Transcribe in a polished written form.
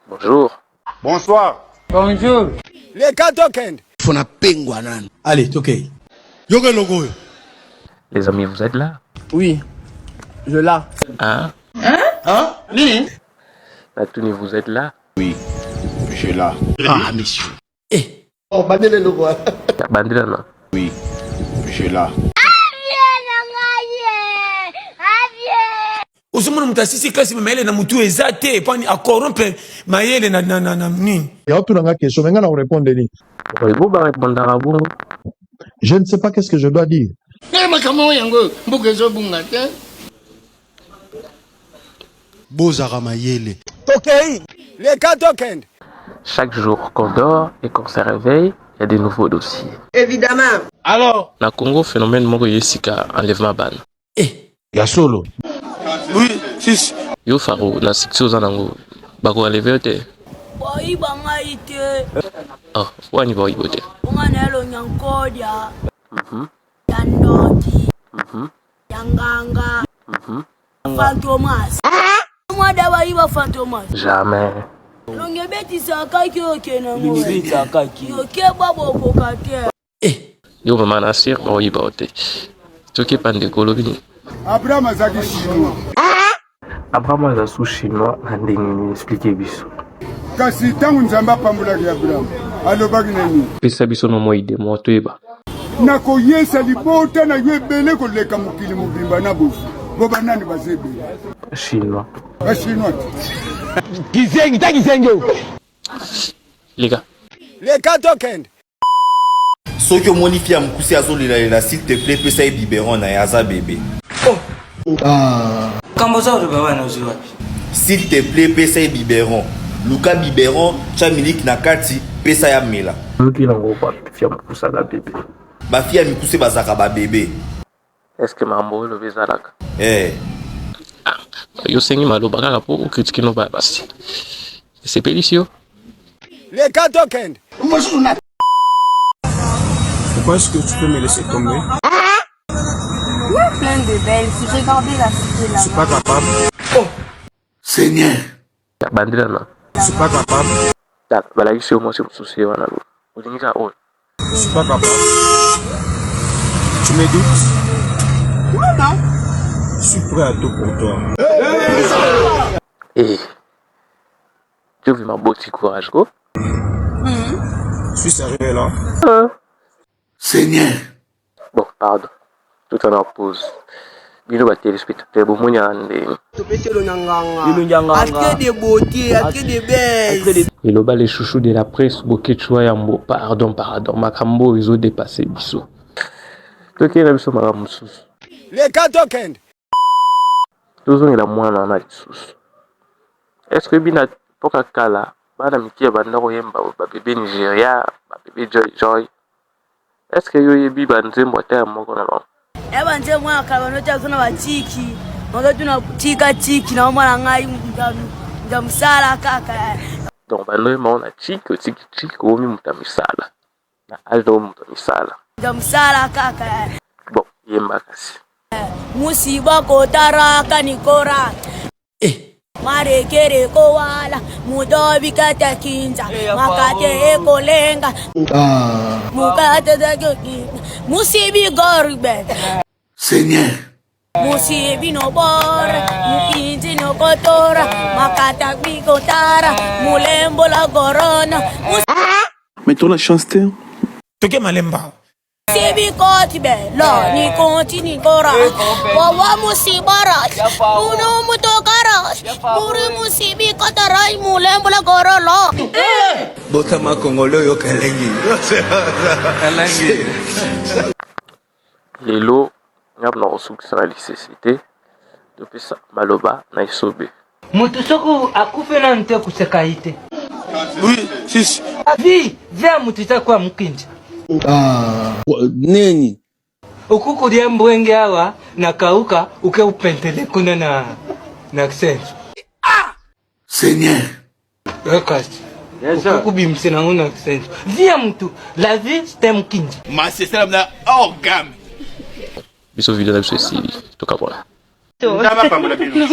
Bonjour. Bonsoir. Bonjour. Leka tokende. Fona pengwa nanu. Allez, tokei. Yoka eloko oyo. Les amis, vous êtes là? Oui. Je là. Hein? Hein? Nini? Natuni, vous êtes là? Oui. Je là. Ah, monsieur. Eh. Oh, bandela eloko wana. Bandela na. Oui. Je là. Ozomona moto asisi classe, mais mayele na motu eza te, epani acorrompre mayele na, na, na, na nini. Ya otuna question, mais nga na répondre nini? Oyo barépondaka bongo. Je ne sais pas qu'est-ce que je dois dire. Eh, makambo yango mboka ezobunga te. Bozaka mayele. Tokei. Leka tokende. Chaque jour qu'on dort et qu'on se réveille, il y a des nouveaux dossiers. Évidemment. Alors? Na Congo, phénomène moko yesika enlèvement bana. Eh. Ya solo. Oui, si. Yo Faro, na succès oza nango, bakoenlever yo te. Boyiba ngai te. Oh, wani baoyiba te. Nga na elongi ya nkodia. Ya ndoki. Ya nganga. Fantomas. Mwada bayiba Fantomas. Jamais. Elongi ebetisaka kaki okende yango. Yokeba bokoka te. Eh. Yo mama na sir baoyiba yo te. Soki epa ndeko olobi nini? Abraham azalaki Chinois. Abraham aza su Chinois na ndenge nini? Explique biso. Kasi ntango Nzambe apambolaki Abraham, alobaki na nini? Pesa biso no mwa idée mwa toyeba. Nakoyesa libota na yo ebele koleka mokili mobimba na bozwi. Bo banani baza ebele? Chinois. Bachinois te. Kizengi, ta kizengi. Leka. Leka tokende. Soki omoni fille ya mokuse azolelalela, s'il te plaît, pesa ye biberon na ye, aza bebe. Makambo oza koloba wana ozwi wapi? S'il te plaît, pesa ye biberon, luka biberon, tya miliki na kati, pesa ya mela. Oyoki nango wapi fille ya mokuse aza bebe? Bafille ya mikuse bazalaka babebe. Est-ce que makambo oyo olobi ezalaka? Eh. Ah, yo osengi maloba kaka mpo ocritiquer no baya basi. Esepelisi yo? Leka tokende. Pourquoi est-ce que tu peux me laisser tomber? Il y a plein de belles filles. Regardez la fille Je suis pas là-bas. capable. Seigneur. Bandela na. Je suis pas capable. Tala, balakisi yo mwasi mosusu ye wana lo. Olingi kaka oyo. Je suis pas capable. Tu me doutes? Non. Je suis prêt à tout pour toi. Eh. Jovi maboti courage ko. Je suis sérieux là. Seigneur. Bon, pardon. Tout en pause. Bino ba téléspectateurs bomoni ya ndenge. Topesi elongi ya nganga. Elongi ya nganga. Attrait de beauté, attrait de belle. Eloba les chouchous de la presse Boketshu Yambo, pardon, pardon, makambo oyo ezodépasser biso. Tokenda biso makambo mosusu. Leka tokende. Tozongela mwana wana lisusu. Est-ce que bina mpoka kala bana mike banda koyemba babebe Nigeria, babebe Joy Joy? Est-ce que yo oyebi banzembo ata ya moko na bango? Ya banzembo mwana kala banoti azo na batiki. Bazotuna tika tiki na mwana ngai nda mosala kaka. Donc bando oyemba ngo na tiki, otiki tiki, okomi moto ya misala. Na age oyo moto ya misala. Nda mosala kaka. Bon, yemba kasi. Musiba kotaraka nikora. Eh. Marekere kowala mudobi kata kinza makate ekolenga mukate zakokinga musibi gorbe Seigneur. Musibi no bora mukinzi no kotora makata bikotara mulembo la corona. Mais toi la chance te. Toke malemba. Musibi koti be lo ni konti ni kora wawa musibara munu mutokara muri musibi kotara mulembo la corona. Botama congolais oyoka elengi. Lelo nga na kosukisa na lisese te, topesa maloba na esobe. Moto soki akufi nanu te koseka ye te. Oui, si. Vie vie ya moto eza kwa mokinja. Nini? Okoki kolia mbwenge awa na kauka oke upentele kuna na senso. Seigneur. Kasi okoki kobimisa nango na senso. Vie ya motu, la vie c'est un mokinja. Masesela na hors gamme. Biso video na biso esili, tokabwana. Nzambe apambola bino.